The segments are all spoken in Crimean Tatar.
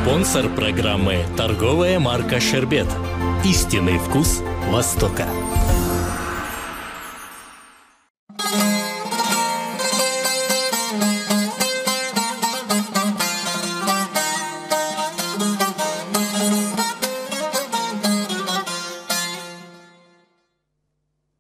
Спонсор программы торговая марка Шербет. Истинный вкус Востока.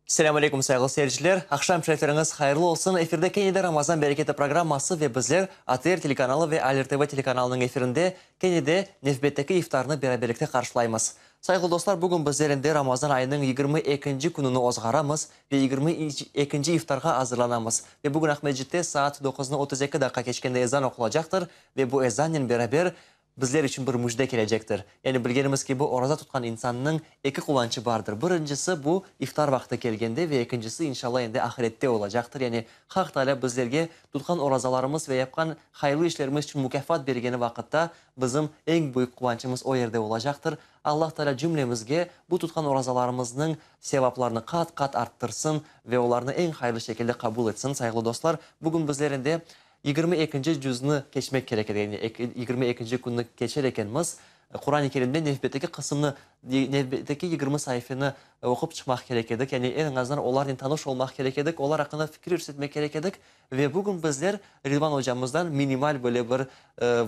Selâm aleyküm, sayğılı seyirciler! Aqşam şerifleriñiz hayırlı olsun! Efirde kene de Ramazan bereketi programması ve bizler ATR telekanalı ve Alir TV telekanalınıñ efirinde kene de nevbetteki iftarnı beraberlikte qarşılaymız. Sayğılı dostlar, bugün bizler endi Ramazan ayınıñ 22-nci kününi ozğaramız ve 22-nci iftarğa azırlanamız. Ve bugün Aqmescitte saat doquznı 32 daqqa keçkende ezan oqulacaqtır ve bu ezannen beraber Bizler içün bir müjde kelecektir. Yani bilgenimiz kibi, oraza tutqan insannıñ eki quvançı bardır. Birincisi, bu, iftar vaqtı kelgende ve ekincisi, inşalla, endi ahirette olacaqtır. Yani Haq Taalâ bizlerge tutqan orazalarımız ve yapqan hayırlı işlerimiz içün mukâfat bergeni vaqıtta bizim eñ büyük quvançımız o yerde olacaqtır. Allah Taalâ cümlemizge bu tutqan orazalarımıznıñ sevaplarını qat-qat arttırsın ve olarnı eñ hayırlı şekilde qabul etsin. Sayğılı dostlar, bugün bizler endi 22-nci cüzni keçmek kerek edi, yani 22-nci künni keçer ekenmiz, Quran-ı Kerimden nevbetteki qısımnı, nevbetteki 20 saifeni oqup çıqmaq kerek edik, yani eñ azından olarnen tanış olmaq kerek edik, olar aqqında fikir yürsetmek kerek edik. Ve bugün bizler Ridvan ocamızdan minimal böyle bir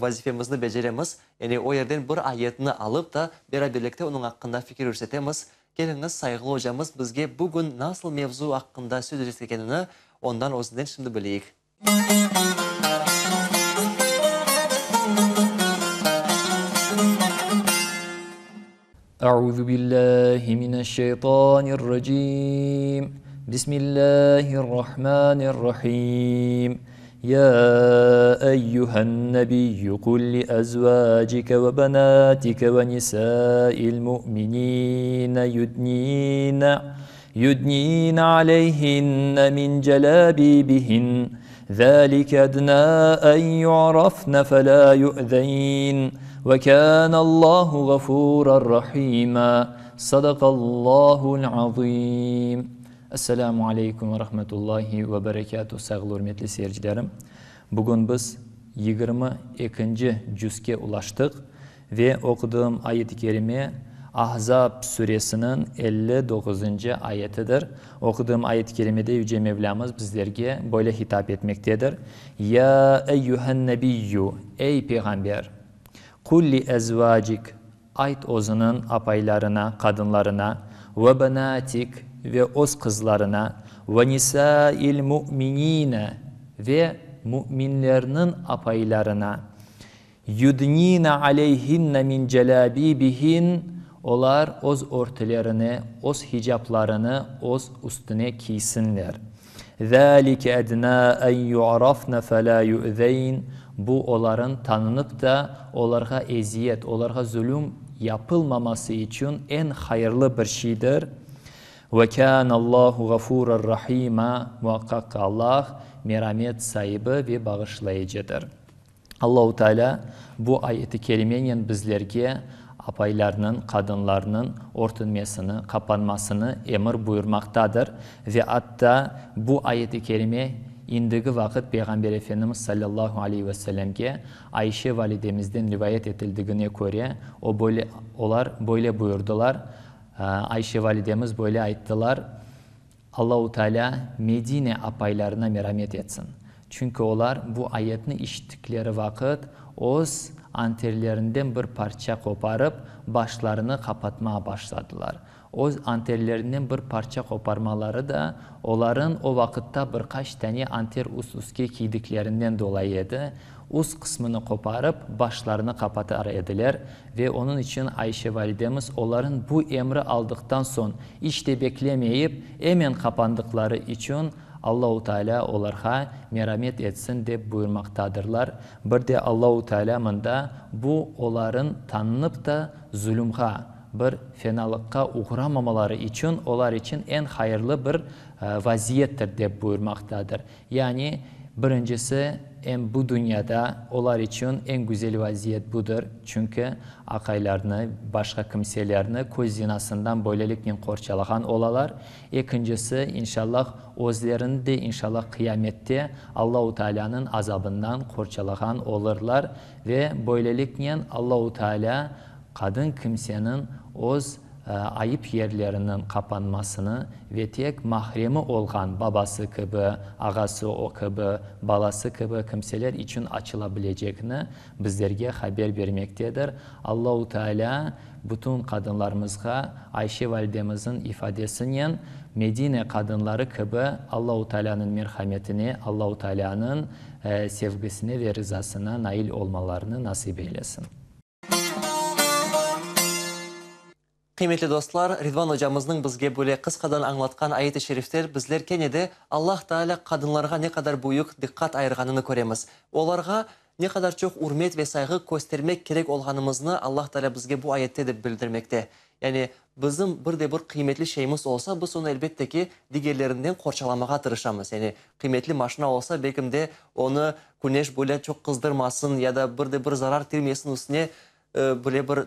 vazifemizni beceremiz, yani o yerden bir ayetni alıp da beraberlikte onıñ aqqında fikir yürsetemiz. Keliñiz, sayğılı ocamız bizge bugün nasıl mevzu aqqında söz yürsetkenini ondan özünden şimdi bileyik. Euzu billahi mineşşeytanirracim. Bismillahirrahmanirrahim. Ya eyyühen nebiyyü kul li ezvacike ve benatike ve nisail mu'minine yudnine yudnine aleyhinne min celabibihin. Zalike edna en yu'rafne fe la yu'zeyn. Ve kânallahu gafûran rahîmâ. Sadakallâhu'l azîm. Esselamu aleykum ve rahmetullahi ve berekâtuh, sayğılı ürmetli seyircilerim. Bugün biz 22-nci cüzke ulaştıq ve oquduğım ayet-i kerime Ahzab suresiniñ 59-ncı ayetidir. Oquduğım ayet-i kerimede Yüce Mevlâmız bizlerge böyle hitap etmektedir, Ya eyyühen nebiyyü, Ey Peyğamber! Qul li ezvacik, Ayt özüniñ apaylarına, qadınlarına, ve benatik, ve öz qızlarına, ve nisâil mu'minîne, ve müminlerniñ apaylarına, yudnîne aleyhinne min celâbîbihin, olar öz örtülerini, öz hicaplarını öz üstüne kiysinler. Zâlike ednâ en yu'rafne felâ yu'zeyn, bu olarıñ tanınıp da, olarğa eziyet, olarğa zulüm yapılmaması içün eñ hayırlı bir şeydir. Ve kânallâhu gafûran rahîmâ, muaqqaq ki, Allah meramet saibi ve bağışlayıcıdır. Allahu Teala bu ayet-i kerimenen bizlerge apaylarnıñ, qadınlarnıñ örtünmesini, qapanmasını emir buyurmaqtadır ve atta bu ayet-i kerime indigi vaqıt Peyğamber Efendimiz salâllahu aleyhi ve sellemge Ayşe validemizden rivayet etildigine köre, o böyle, olar böyle buyurdılar, Ayşe validemiz böyle ayttılar, Allahu Teala Medine apaylarına meramet etsin. Çünki olar bu ayetni işittikleri vaqıt öz anterlerinden bir parça qoparıp, başlarını qapatmağa başladılar. Öz anterlerinden bir parça qoparmaları da olarıñ o vaqıtta bir qaç tane anter üst-üstke kiydiklerinden dolayı edi. Üst qısmını qoparıp, başlarını qapatar ediler ve onıñ içün Ayşe validemiz olarıñ bu emri aldıqtan soñ iç de beklemeyip, emen qapandıqları içün Allahu Teala olarğa meramet etsin dep buyurmaqtadırlar. Bir de Allahu Teala mında bu olarıñ tanınıp da zulümğa, bir fenalıqqa oğramamaları içün olar içün eñ hayırlı bir vaziyettir dep buyurmaqtadır. Yani, birincisi. Em bu dünyada olar içün eñ güzel vaziyet budır, çünki aqaylarnı, başqa kimselerni köz zinasından böyleliknen qorçalağan olalar. Ekincisi, inşallah, özlerini de, inşallah, qıyamette Allahu Taalânıñ azabından qorçalağan olurlar ve böyleliknen Allahu Taalâ qadın kimseniñ öz ayıp yerleriniñ qapanmasını ve tek mahremi olğan babası kibi, ağası kibi, balası kibi kimseler içün açıla bilecegini bizlerge haber bermektedir. Allahu Teala bütün qadınlarımızğa Ayşe validemizniñ ifadesinen Medine qadınları kibi Allahu Tealânıñ merhametine, Allahu Tealânıñ sevgisine ve rızasına nail olmalarını nasip eylesin. Qıymetli dostlar, Ridvan ocamıznıñ bizge böyle qısqadan añlatqan ayet-i şerifter bizler kene de Allah Taalâ qadınlarğa ne qadar büyük diqqat ayırğanını köremiz. Olarğa ne qadar çoq ürmet ve sayğı köstermek kerek olğanımıznı Allah Taalâ bizge bu ayette de bildirmekte. Yani bizim bir de bir qıymetli şeyimiz olsa, biz onı elbette ki, digerlerinden qorçalamağa tırışamız. Yani qıymetli maşina olsa, belkim de onı küneş böyle çoq qızdırmasın ya da bir de bir zarar tirmesin üstüne Böyle bir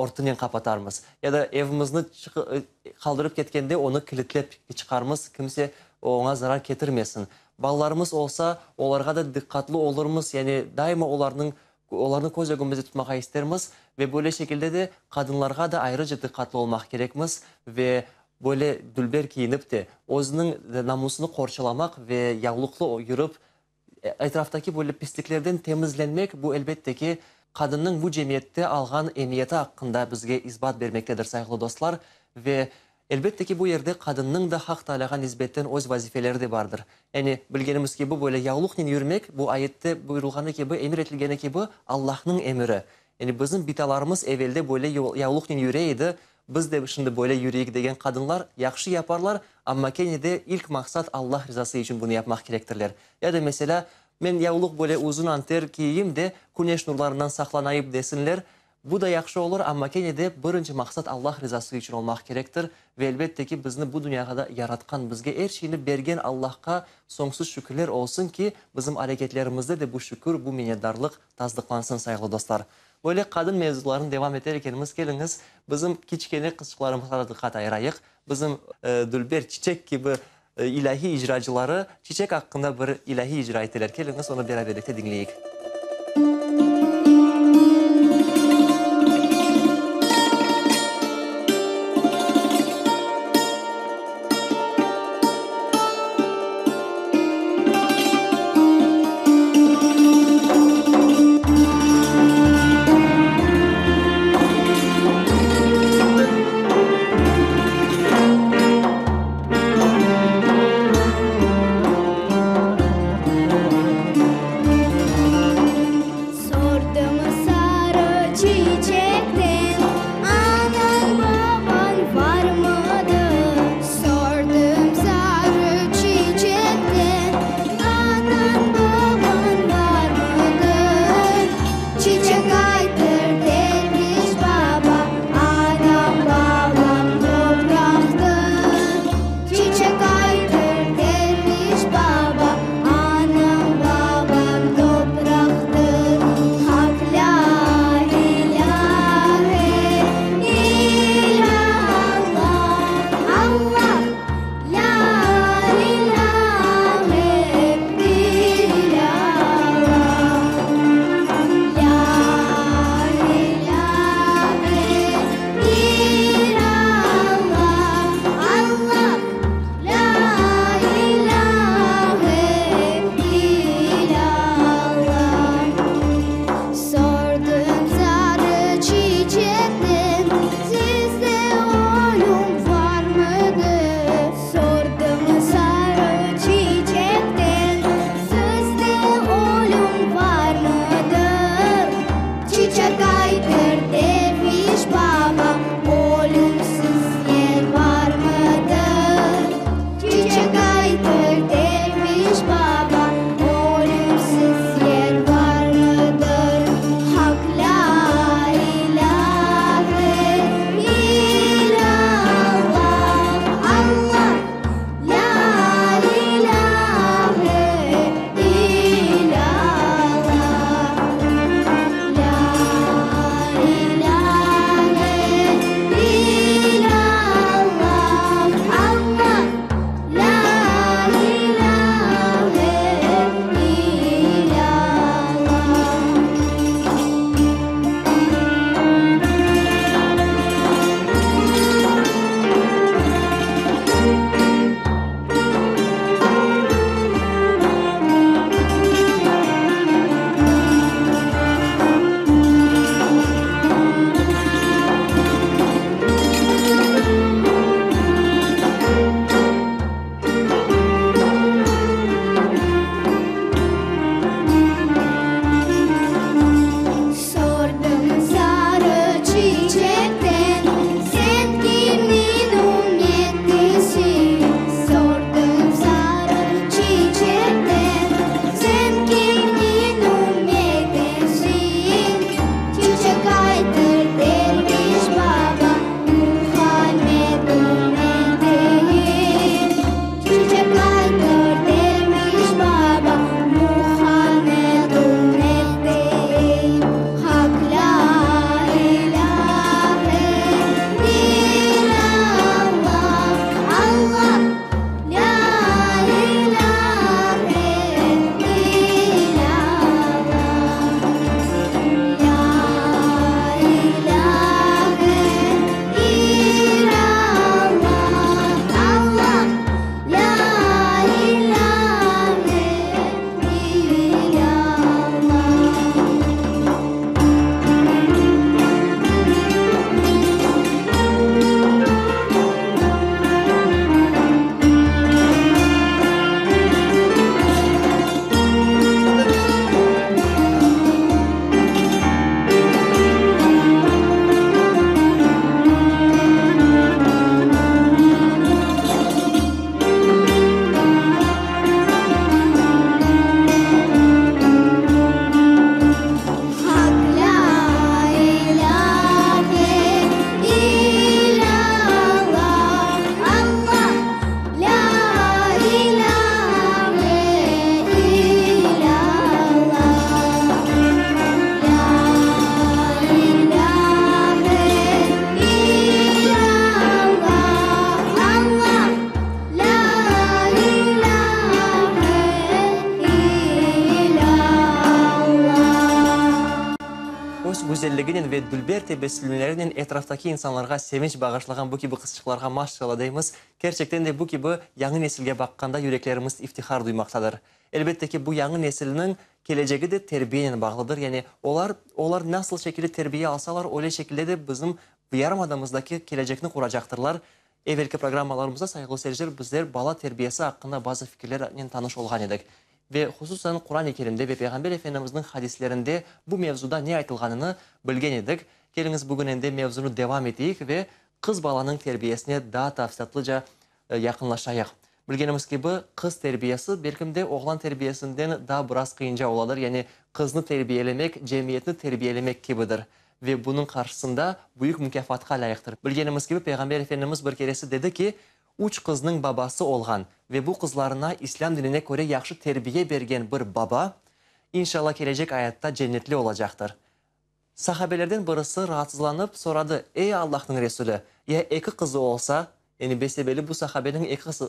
örtünen qapatarmız. Ya da evimizni qaldırıp ketkende onı kilitlep çıqarmız, kimse oña zarar ketirmesin. Balalarımız olsa, olarğa da diqqatlı olurmız, yani daima olarnıñ olarnı köz ögümizde tutmağa istermiz. Ve böyle şekilde de qadınlarğa da ayrıca diqqatlı olmaq kerekmiz ve böyle dülber kiyinip de özüniñ namusını qorçalamaq ve yavluqlı yürip Etraftaki böyle pisliklerden temizlenmek, bu, elbette ki, qadınnıñ bu cemiyette alğan emiyeti aqqında bizge isbat bermektedir, sayğılı dostlar. Ve, elbette ki, bu yerde qadınnıñ da Haq Taalâğa nisbetten öz vazifeleri de bardır. Yani, bilgenimiz kibi, böyle yavluqnen yürmek, bu ayette buyurılğanı kibi, emir etilgeni kibi, Allahnıñ emiri. Yani, bizim bitalarımız evelde böyle yavluqnen yüre edi, Biz de şimdi böyle yürüyik degen qadınlar yahşı yaparlar, amma kene de ilk maqsat Allah rizası içün bunı yapmaq kerektirler. Ya da meselâ, men yavluq böyle uzun anter kiyeyim de, küneş nurlarından saqlanayıp desinler, bu da yahşı olur, amma kene de birinci maqsat Allah rizası içün olmaq kerektir ve elbette ki, bizni bu dünyağa da yaratqan, bizge er şeyni bergen Allahqa soñsuz şükürler olsun ki, bizim areketlerimizde de bu şükür, bu minnetdarlıq tasdıqlansın, sayğılı dostlar. Böyle qadın mevzularını devam eter ekenimiz, keliñiz, bizim kiçkene qızçıqlarımızğa da diqqat ayırayıq. Bizim dülber, çiçek kibi ilâhiy icracıları çiçek aqqında bir ilâhiy icra eteler. Keliñiz, onı beraberlikte diñleyik. Öz güzelliginen ve dülber tebessümlerinen etraftaki insanlarğa sevinç bağışlağan bu kibi qızçıqlarğa maşşalla deymiz. Kerçekten de bu kibi yañı nesilge baqqanda yüreklerimiz iftihar duymaqtadır. Elbette ki, bu yañı nesilniñ kelecegi de terbiyenen bağlıdır. Yani olar, olar nasıl şekilde terbiye alsalar, öyle şekilde de bizim yarımadamızdaki kelecekni quracaqtırlar. Evelki programmalarımızda, sayğılı seyirciler, bizler bala terbiyesi aqqında bazı fikirlernen tanış olğan edik. Ve hususan Quran-ı Kerimde ve Peyğamber Efendimizniñ hadislerinde bu mevzuda ne aytılğanını bilgen edik. Keliñiz, bugün endi mevzunı devam eteyik ve qız balanıñ terbiyesine daa tafsilâtlıca yaqınlaşayıq. Bilgenimiz kibi, qız terbiyesi, belkim de, oğlan terbiyesinden daa biraz qıyınca oladır, yani qıznı terbiyelemek, cemiyetni terbiyelemek kibidir ve bunıñ qarşısında büyük mukâfatqa lâyıqtır. Bilgenimiz kibi, Peyğamber Efendimiz bir keresi dedi ki, Üç qıznıñ babası olğan ve bu qızlarına İslâm dinine köre yahşı terbiye bergen bir baba, inşallah kelecek ayatta cennetli olacaqtır. Sahabelerden birisi raatsızlanıp, soradı, Ey Allahnıñ Resuli, ya eki qızı olsa? Yani besebelli bu sahabeniñ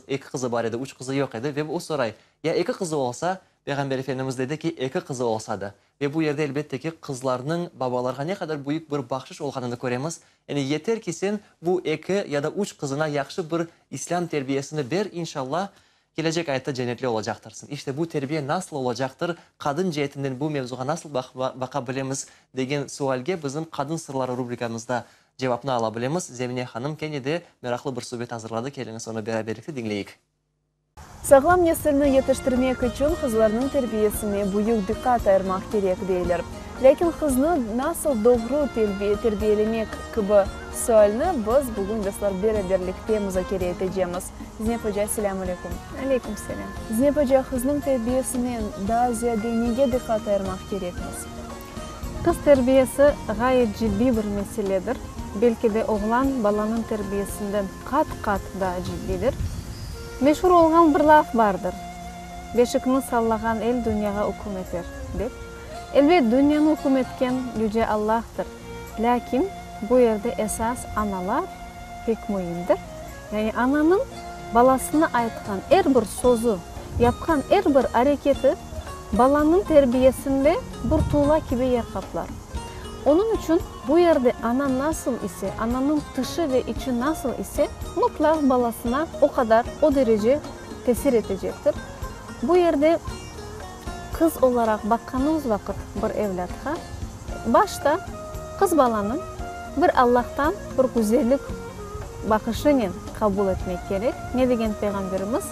eki qızı bar edi, üç qızı yoq edi ve o soray, Ya eki qızı olsa? Peyğamber Efendimiz dedi ki, Eki qızı olsa da. Ve bu yerde, elbette ki, qızlarnıñ babalarğa ne qadar büyük bir bahşış olğanını köremiz. Yani yeter ki, sen bu eki ya da üç qızına yahşı bir İslâm terbiyesini ber, inşallah, kelecek ayatta cennetli olacaqtırsıñ. İşte bu terbiye nasıl olacaqtır, qadın ceetinden bu mevzuğa nasıl baqa bilemiz, degen sualge bizim Qadın sırları rubrikamızda cevapnı ala bilemiz. Zemine hanım kene de meraqlı bir subet azırladı, keliñiz onı beraberlikte diñleyik. Sağlam nesilni yetiştirmek içün qızlarnıñ terbiyesine büyük diqqat ayırmaq kerek, deyler. Lâkin qıznı nasıl doğru terbiyelemek kibi sualni biz bugün dostlar beraberlikte muzakere etecemiz. Zinep oca, selâm aleyküm. Aleyküm selâm. Zinep oca, qıznıñ terbiyesinen daa ziyade nege diqqat ayırmaq kerekmiz? Qız terbiyesi ğayet ciddiy bir meseledir. Belki de oğlan balanıñ terbiyesinden qat-qat daa ciddiydir. Meşur olğan bir laf bardır, Beşikni sallağan el dünyağa üküm eter, dep. Elbet, dünyanı üküm etken Yüce Allahtır. Lâkin bu yerde esas analar pek müimdir. Yani ananıñ balasına aytqan er bir sözü, yapqan er bir areketi balanıñ terbiyesinde bir tuğla kibi yer qaplar. Onıñ içün bu yerde ana nasıl ise, ananıñ tışı ve içi nasıl ise, mıtlaq balasına o qadar, o derece tesir etecektir. Bu yerde qız olaraq baqqanımız vaqıt bir evlâtqa, başta qız balanı bir Allahtan bir güzellik baqışınen qabul etmek kerek. Ne degen Peyğamberimiz?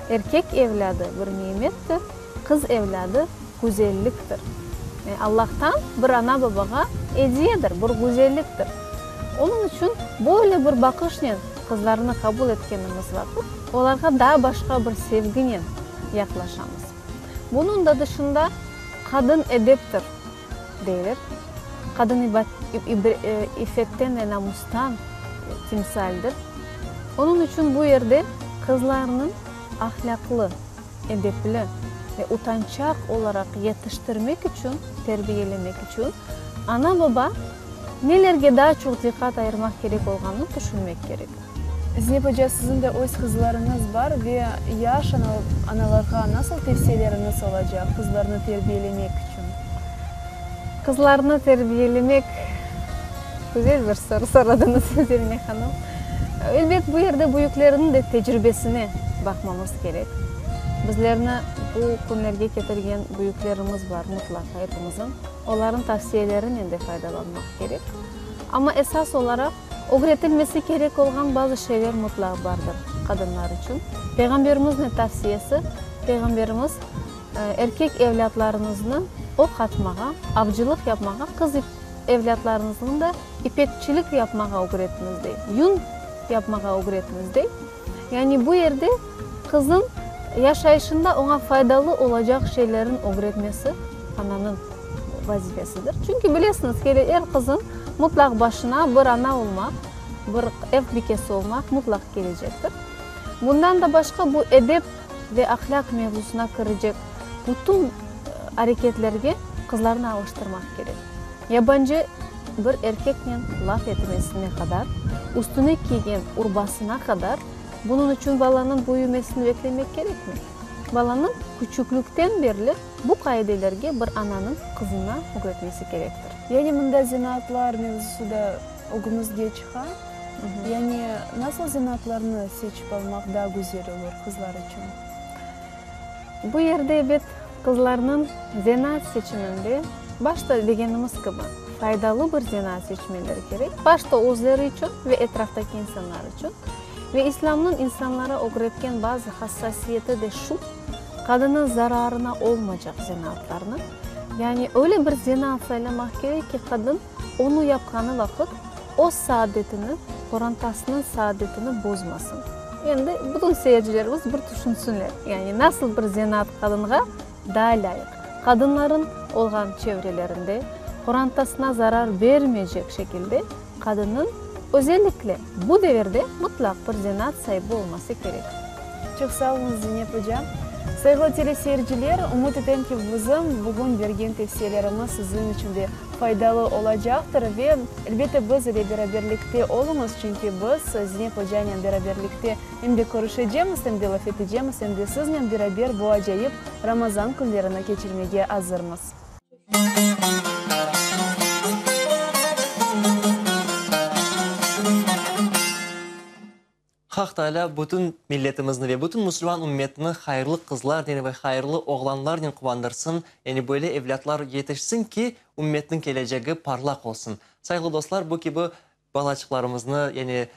Erkek evlâdı bir nimettir, qız evlâdı güzelliktir. Yani Allahtan bir ana-babağa ediyedir, bir güzelliktir. Onıñ içün böyle bir baqışnen qızlarnı qabul etkenimiz vaqıt, olarğa daa başqa bir sevginen yaqlaşamız. Bunıñ da dışında qadın edeptir, deyler. Qadın iffetten ve namustan timsaldir. Onıñ içün bu yerde qızlarnıñ ahlâqlı, edepli ve utançaq olaraq yetiştirmek içün, terbiyelemek içün ana-baba nelerge daa çoq diqqat ayırmaq kerek olğanını tüşünmek kerek. Zinep oca, siziñ de öz qızlarıñız bar ve yaş analarğa nasıl tevsiyeleriñiz olacaq qızlarnı terbiyelemek içün? Qızlarnı terbiyelemek, güzel bir soru soradıñız, Zemine hanım. Elbet, bu yerde büyüklerniñ de tecribesine baqmamız kerek. Bizlerni bu künlerge ketirgen büyüklerimiz bar mıtlaqa epimizin. Olarnıñ tavsiyelerinen de faydalanmaq kerek. Amma esas olaraq, ögretilmesi kerek olğan bazı şeyler mıtlaq bardır qadınlar içün. Peyğamberimizniñ tavsiyesi, Peyğamberimiz, Erkek evlâtlarıñıznı oq atmağa, avcılıq yapmağa, qız evlâtlarıñıznı da ipekçilik yapmağa ögretiñiz, dey, yün yapmağa ögretiñiz, dey. Yani bu yerde qızın yaşayışında oña faydalı olacaq şeylerniñ ögretmesi ananıñ vazifesidir. Çünki bilesiñiz, kele er qızın mutlaq başına bir ana olmaq, bir ev bikesi olmaq mutlaq kelecektir. Bundan da başqa bu edep ve ahlâq mevzusına kirecek bütün areketlerge qızlarnı alıştırmaq kerek. Yabancı bir erkeknen laf etmesine qadar, üstüne kiygen urbasına qadar, bunıñ içün balanıñ büyümesini beklemek kerekmi? Balanıñ küçüklikten berli bu qaidelerge bir ananıñ qızına ögretmesi kerektir. Yani mında zenaatlar mevzusı da ögümizge çıqa. Yani nasıl zenaatlarnı seçip almaq daa güzel olur qızlar içün? Bu yerde, ebet, qızlarnıñ zenaat seçiminde, başta degenimiz kibi, faydalı bir zenaat seçmeleri kerek, başta özleri içün ve etraftaki insanlar içün. Ve İslâmnıñ insanlara ögretken bazı hassasiyeti de şu, qadınnıñ zararına olmaycaq zenaatlarnı, yani öyle bir zenaat saylamaq kerek ki, qadın onı yapqanı vaqıt öz saadetini, qorantasınıñ saadetini bozmasın. Endi bütün seyircilerimiz bir tüşünsinler, yani nasıl bir zenaat qadınğa daa lâyıq, qadınların olğan çevrelerinde qorantasına zarar bermeycek şekilde qadınnıñ, özellikle bu devirde mıtlaq bir zenaat saibi olması kerek. Çoq sağ oluñız, Zeynep oca. Sayğılı teleseyirciler, ümüt etem ki, bizim bugün bergen tevsiyelerimiz siziñ içün de faydalı olacaqtır ve, elbette, biz ile beraberlikte oluñız, çünki biz Zeynep ocanen beraberlikte em de körüşecemiz, em de laf etecemiz, em de siznen beraber bu acayip Ramazan künlerini keçirmege azırmız. Haq Taalâ bütün milletimizni ve bütün musulman ümmetini hayırlı qızlarnen ve hayırlı oğlanlarnen quvandırsın, yani böyle evlâtlar yetişsin ki, ümmetniñ kelecegi parlaq olsun. Sayğılı dostlar, bu kibi balaçıqlarımıznı, yani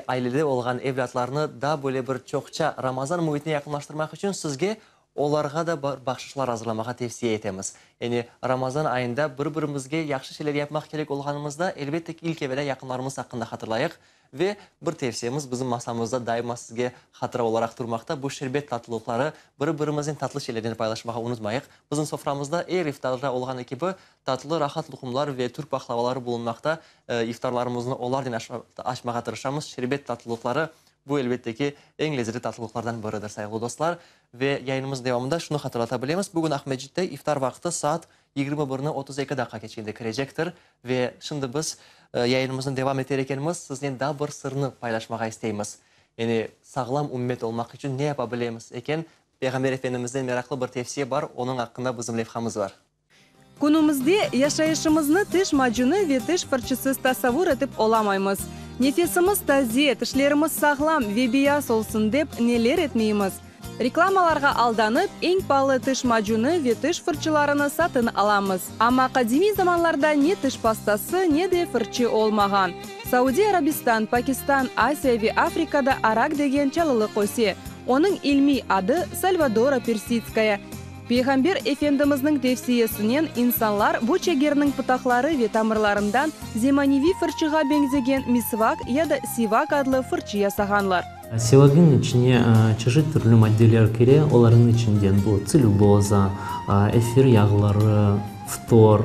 ailede olğan evlâtlarnı daa böyle bir çoqça Ramazan müitine yaqınlaştırmaq içün sizge olarğa da bir bahşışlar azırlamağa tevsiye etemiz. Yani Ramazan ayında bir-birimizge yahşı şeyler yapmaq kerek olğanımızda, elbette ki, ilk evelâ yaqınlarımız aqqında hatırlayıq. Ve bir tevsiyemiz, bizim masamızda daima sizge hatıra olaraq turmaqta, bu şerbet tatlılıqları, biri-birimiznen tatlı şeylerden paylaşmağa unutmayıq. Bizim soframızda er iftarda olğanı kibi, tatlı rahat luqumlar ve türk baqlavaları bulunmaqta. İftarlarımıznı olarnen açmağa tırışamız. Şerbet tatlılıqları, bu, elbette ki, eñ lezzetli tatlılıqlardan biridir, sayğılı dostlar. Ve yayınımız devamında şunı hatırlata bilemiz, bugün Aqmescitte iftar vaqtı saat Yigirmi birni 32 daqqa keçkende kirecektir. Ve şimdi biz yayınımıznı devam eter ekenmiz, siznen daa bir sırnı paylaşmağa isteymiz. Yani sağlam ümmet olmaq içün ne yapa bilemiz eken? Peyğamber Efendimizden meraqlı bir tevsiye bar, onıñ aqqında bizim levhamız bar. Künümizde yaşayışımıznı tiş macunı ve tiş fırçısız tasavvur etip olamaymız. Nefesimiz taze, tişlerimiz sağlam ve beyaz olsun dep neler etmeymiz? Reklamalarğa aldanıp, eñ paalı tiş macunı ve tiş fırçılarını satın alamız. Amma qadimiy zamanlarda ne tiş pastası, ne de fırçı olmağan. Saudiy Arabistan, Pakistan, Asiya ve Afrikada arak degen çalılıq öse. Onıñ ilmiy adı, Salvadora persidskaya. Peyğamber Efendimizniñ tevsiyesinen insanlar bu çegerniñ pıtaqları ve tamırlarından zemaneviy fırçığa beñzegen misvak ya da sivak adlı fırçı yasağanlar. Sivaknıñ içine çeşit türlü maddeler kire, olarnıñ içinden bu tselüloza, efir yağları, ftor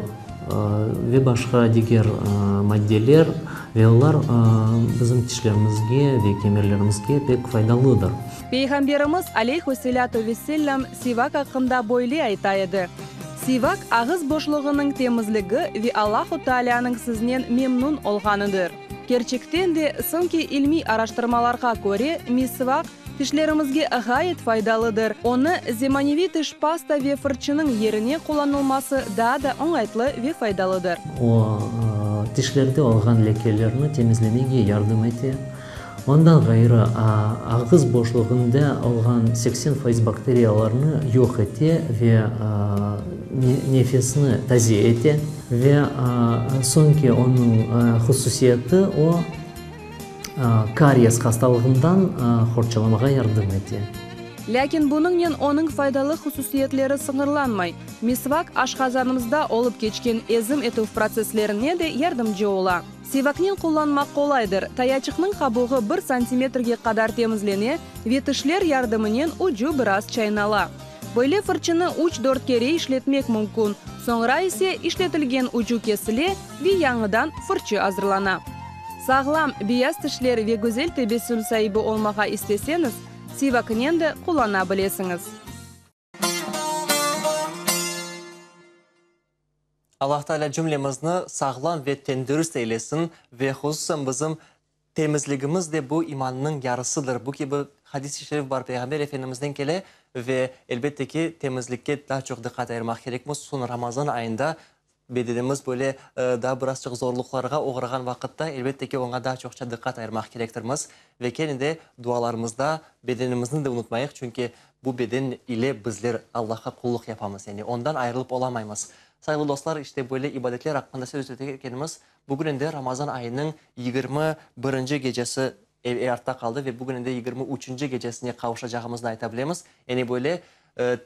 ve başqa diger maddeler ve olar bizim tişlerimizge ve kemerlerimizge pek faydalıdır. Peyğamberimiz, aleyhüsselâtu vessellâm, sivak aqqında böyle ayta edi, Sivak, ağız boşluğınıñ temizligi ve Allahu Taalânıñ siznen memnun olğanıdır. Kerçekten de, soñki ilmiy araştırmalarğa köre, misvak, tişlerimizge ğayet faydalıdır. Onı zemaneviy tiş pasta ve fırçınıñ yerine qullanılması daa da oñaytlı ve faydalıdır. O, tişlerde olğan lekelerni temizlemege yardım ete. Ondan ğayrı, ağız boşluğında olğan 80% bakteriyalarnı yoq ete ve nefesni taze ete. Ve soñki onıñ hususiyeti, o, kariyes hastalığından qorçalamağa yardım ete. Lâkin bunıñnen onıñ faydalı hususiyetleri sıñırlanmay. Misvak aşqazanımızda olıp keçken ezim etüv protsesslerine de yardımcı ola. Sivaknen qullanmaq qolaydır, tayaçıqnıñ qabuğı bir santimetrge qadar temizlene ve tişler yardımınen ucu biraz çaynala. Böyle fırçını üç-dört kere işletmek mümkün, soñra ise işletilgen ucu kesile ve yañıdan fırçı azırlana. Sağlam, beyaz tişler ve güzel tebessüm saibi olmağa isteseñiz, sivaknen de qullana bilesiñiz. Allah Teala cümlemizni sağlam ve tendürist eylesin ve hususan bizim temizligimiz de bu imannıñ yarısıdır. Bu kibi hadis-i şerif bar, Peyğamber Efendimizden kele. Ve, elbette ki, temizlikke daa çoq diqqat ayırmaq kerekmiz. Hususan Ramazan ayında bedenimiz böyle daa biraz çoq zorluqlarğa oğrağan vaqıtta, elbette ki, oña daa çoqça diqqat ayırmaq kerektirmiz. Ve kene de dualarımızda bedenimizni de unutmayıq, çünki bu beden ile bizler Allahqa qulluq yapamız, yani ondan ayırılıp olamaymız. Sayğılı dostlar, işte böyle ibadetler aqqında söz eter ekenimiz, bugün endi Ramazan ayınıñ 21-nci gecesi artta qaldı ve bugün endi 23-nci gecesine qavuşacağımıznı ayta bilemiz. Yani böyle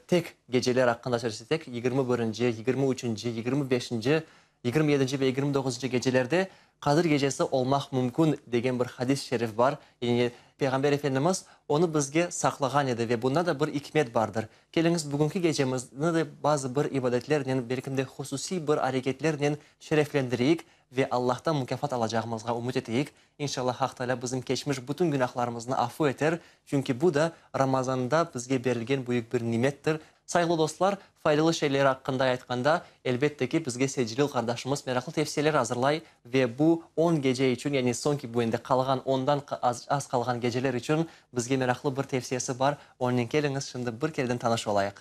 tek geceler aqqında söz etsek, 21-nci, 23-nci, 25-nci, 27-nci ve 29-ncı gecelerde Qadir gecesi olmaq mümkün degen bir hadis-i şerif bar. Yani Peyğamber Efendimiz onı bizge saqlağan edi ve bunda da bir ikmet bardır. Keliñiz, bugünki gecemizni de bazı bir ibadetlernen, belkim de hususiy bir areketlernen şereflendireyik ve Allahtan mukâfat alacağımızğa ümüt eteyik. İnşallah, Haq Teala bizim keçmiş bütün günahlarımıznı afu eter, çünki bu da Ramazanda bizge berilgen büyük bir nimettir. Sayğılı dostlar, faydalı şeyler aqqında aytqanda, elbette ki, bizge Seyitcelil qardaşımız meraqlı tevsiyeler azırlay ve bu on gece içün, yani soñki bu endi qalğan ondan az qalğan geceler içün bizge meraqlı bir tevsiyesi bar. Onen keliñiz, şimdi bir kereden tanış olayıq.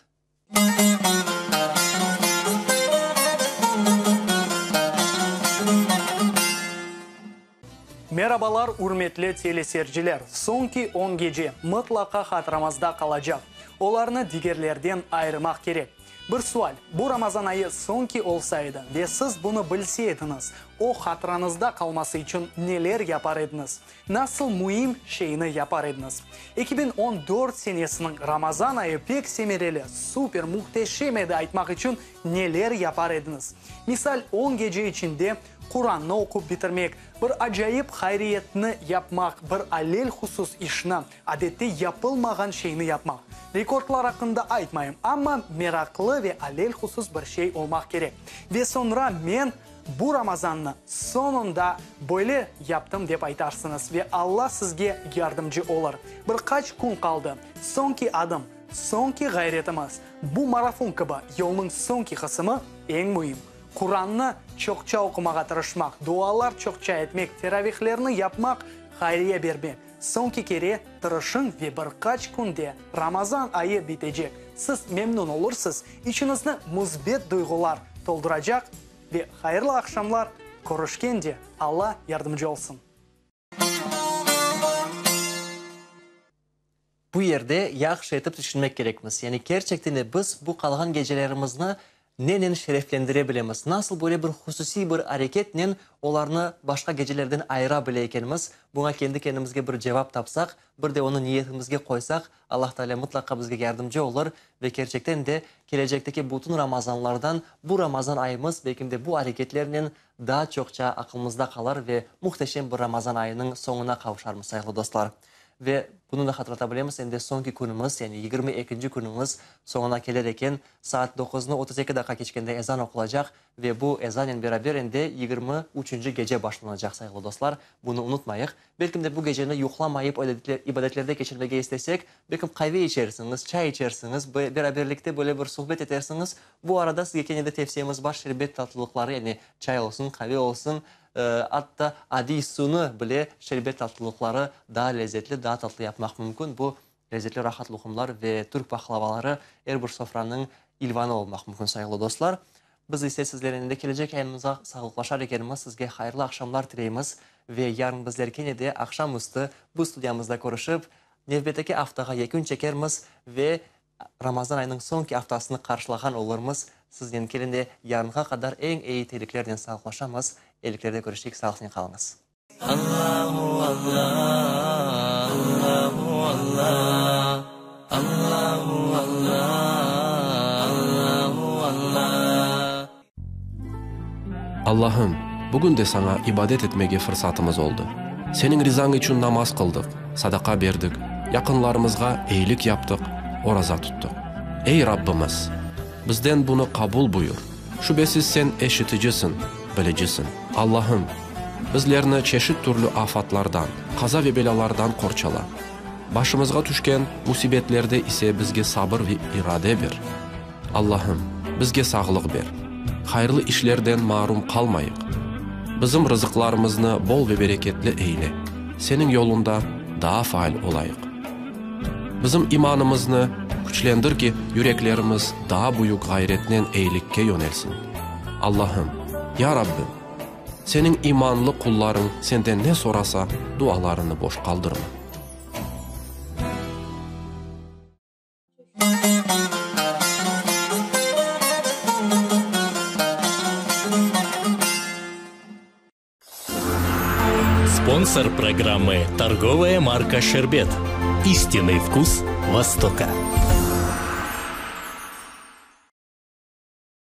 Merabalar, ürmetli teleseyirciler! Soñki on gece mıtlaqa hatıramızda qalacaq. Olarnı digerlerden ayırmaq kerek. Bir sual, bu Ramazan ayı soñki olsa edi ve siz bunı bilse ediñiz, o hatırañızda qalması içün neler yapar ediñiz? Nasıl müim şeyni yapar ediñiz? 2014 senesiniñ Ramazan ayı pek semereli, super, mühteşem edi aytmaq içün neler yapar ediñiz? Misal, on gece içinde Qurannı oqup bitirmek, bir acayip hayriyetni yapmaq, bir alelhusus işni, adette yapılmağan şeyni yapmaq. Rekordlar aqqında aytmayım, amma meraqlı ve alelhusus bir şey olmaq kerek. Ve soñra men bu Ramazannı soñunda böyle yaptım dep aytarsıñız ve Alla sizge yardımcı olur. Bir qaç kün qaldı. Soñki adım, soñki ğayretimiz. Bu marafon kibi, yolnıñ soñki qısımı eñ müim. Qurannı çoqça oqumağa tırışmaq, dualar çoqça etmek, teravihlerni yapmaq, hayriye bermek. Soñki kere tırışıñ ve bir qaç künde Ramazan ayı bitecek. Siz memnün olursız, içiñizni müsbet duyğular tolduracaq ve hayırlı aqşamlar, körüşkence Alla yardımcı olsun. Bu yerde yahşı etip tüşünmek kerekmiz. Yani kerçekten de biz bu qalğan gecelerimizni nenen şereflendire bilemiz? Nasıl böyle bir hususiy bir areketnen olarnı başqa gecelerden ayıra bile ekenmiz? Buña kendi kendimizge bir cevap tapsaq, bir de onı niyetimizge qoysaq, Allah Teala mıtlaqa bizge yardımcı olur ve kerçekten de kelecekteki bütün Ramazanlardan bu Ramazan ayımız belkim de bu areketlernen daa çoqça aqılımızda qalar ve muhteşem bir Ramazan ayınıñ soñuna qavuşarmız, sayğılı dostlar. Ve bunı da hatırlata bilemiz, endi soñki künümiz, yani 22-nci künümiz soñuna keler eken, saat doquznı 32 daqqa keçkende ezan oqulacaq ve bu ezanen beraber endi 23-nci gece başlanacaq, sayğılı dostlar, bunı unutmayıq. Belkim de bu geceni yuqlamayıp ibadetlerde keçirmege istesek, belkim qave içersiñiz, çay içersiñiz, beraberlikte böyle bir suhbet etersiñiz. Bu arada sizge kene de tevsiyemiz bar, şerbet tatlılıqları, yani çay olsun, qave olsun, Atta adiy suvnı bile şerbet tatlılıqları daa lezetli, daa tatlı yapmaq mümkün. Bu lezetli rahat luqumlar ve türk paqlavaları er bir sofranıñ ilvanı olmaq mümkün, sayğılı dostlar. Biz ise sizlernen de kelecek yayınımızğa sağlıqlaşar ekenmiz, sizge hayırlı aqşamlar tileymiz ve yarın bizler kene de aqşam üstü bu studiyamızda körüşip, nevbetteki aftağa yekün çekermiz ve Ramazan ayınıñ soñki aftasını qarşılağan olurmız. Siznen kene de yarınğa qadar eñ eyi tileklernen sağlıqlaşamız. Eyliklerde körüşeyik, sağlıqnen qalıñız. Allahım, bugün de Saña ibadet etmege fırsatımız oldı. Seniñ rizañ içün namaz qıldıq, sadaqa berdik, yaqınlarımızğa eyilik yaptıq, oraza tuttıq. Ey, Rabbimiz! Bizden bunı qabul buyur. Şübesiz Sen eşiticisiñ, bilicisiñ. Allahım, bizlerni çeşit türlü afatlardan, qaza ve belâlardan qorçala. Başımızğa tüşken musibetlerde ise bizge sabır ve irade ber. Allahım, bizge sağlıq ber, hayırlı işlerden marum qalmayıq. Bizim rızıqlarımıznı bol ve bereketli eyle, Seniñ yolunda daa faal olayıq. Bizim imanımıznı. Küçlendir ki, yüreklerimiz daa büyük ğayretnen eyilikke yönelsin. Allahım, Ya Rabbim! Seniñ imanlı qullarıñ Senden ne sorasa, dualarını boş qaldırma. Спонсор программы торговая марка Шербет. Истинный вкус Востока.